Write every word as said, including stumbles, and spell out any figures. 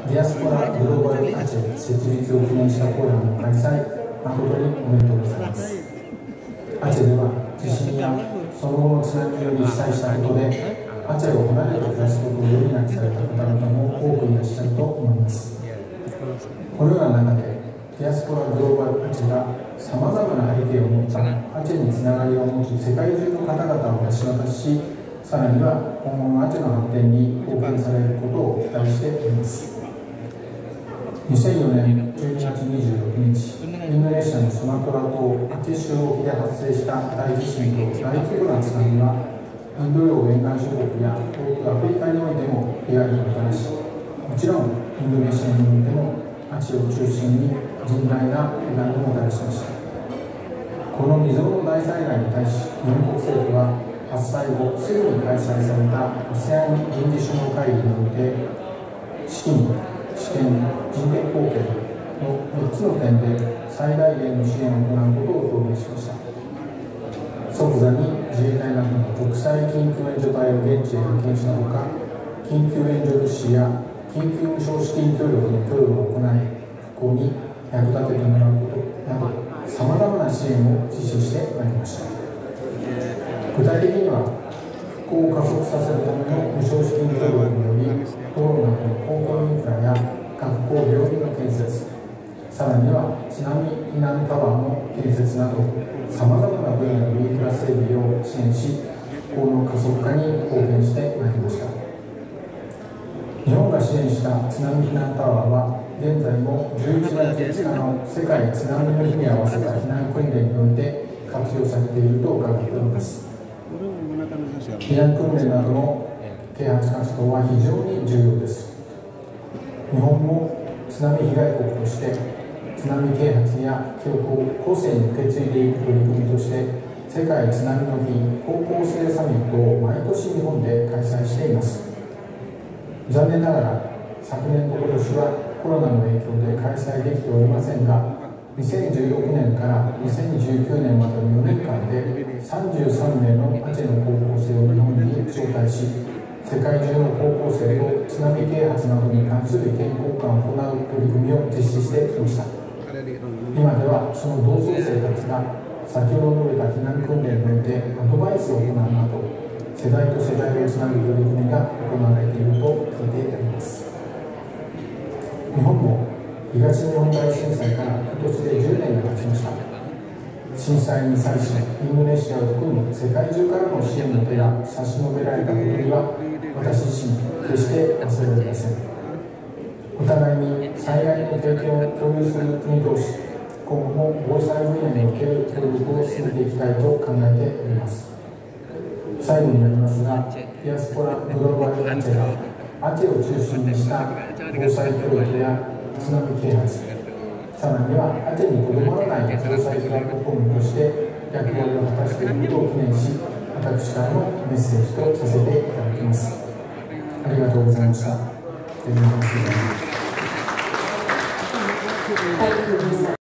Diaspora Global Aceh 設立を記念したフォーラムの開催誠におめでとうございます。アチェでは地震やその後の津波により被災したことで、アチェを離れて暮らすことを余儀なくされた方々も多くいらっしゃると思います。このような中で、ディアスポラグローバルアチェがさまざまな背景を持ったアチェにつながりを持つ世界中の方々を橋渡しし、さらには今後のアチェの発展に貢献されることを期待しております。にせんよねんじゅうにがつにじゅうろくにち、インドネシアのスマトラ島アチェ州沖で発生した大地震と大規模な津波は、インド洋沿岸諸国や遠くアフリカにおいても被害をもたらし、もちろんインドネシアにおいてもアチェを中心に甚大な被害をもたらしました。この未曾有の大災害に対し、日本国政府は発災後すぐに開催されたアセアン臨時首脳会議において、資金、知見、人的貢献のみっつの点で最大限の支援を行うことを表明しました。即座に自衛隊などの国際緊急援助隊を現地へ派遣したほか、緊急援助物資や緊急無償資金協力の供与を行い、復興に役立ててもらうことなど、さまざまな支援を実施してまいりました。具体的には、復興を加速させるための無償資金協力により、道路などの公共インフラや学校、病院の建設、さらには津波避難タワーの建設など、さまざまな分野のインフラ整備を支援し、復興の加速化に貢献してまいりました。日本が支援した津波避難タワーは、現在もじゅういちがついつかの世界津波の日に合わせた避難訓練において活用されていると伺っております。避難訓練などの啓発活動は非常に重要です。日本も津波被害国として、津波啓発や記憶を後世に受け継いでいく取り組みとして、世界津波の日高校生サミットを毎年日本で開催しています。残念ながら、昨年と今年はコロナの影響で開催できておりませんが、にせんじゅうろくねんからにせんじゅうきゅうねんまでのよねんかんで、さんじゅうさんめいのアチェの高校生を日本に招待し、世界中の高校生と津波啓発などに関する意見交換を行う取り組みを実施してきました。今ではその同窓生たちが、先ほど述べた避難訓練においてアドバイスを行うなど、世代と世代をつなぐ取り組みが行われていると聞いております。日本も東日本大震災から今年でじゅうねんが経ちました。震災に際し、インドネシアを含む世界中からの支援の手が差し伸べられたことには、私自身決して忘れられません。お互いに災害の経験を共有する国同士、今後も防災分野における協力を進めていきたいと考えております。最後になりますが、ディアスポラグローバルアチェが、アチェを中心にした防災協力や津波啓発、さらにはアチェにとどまらない防災プラットフォームとして役割を果たしていることを記念し、私からのメッセージとさせていただきます。ありがとうございました。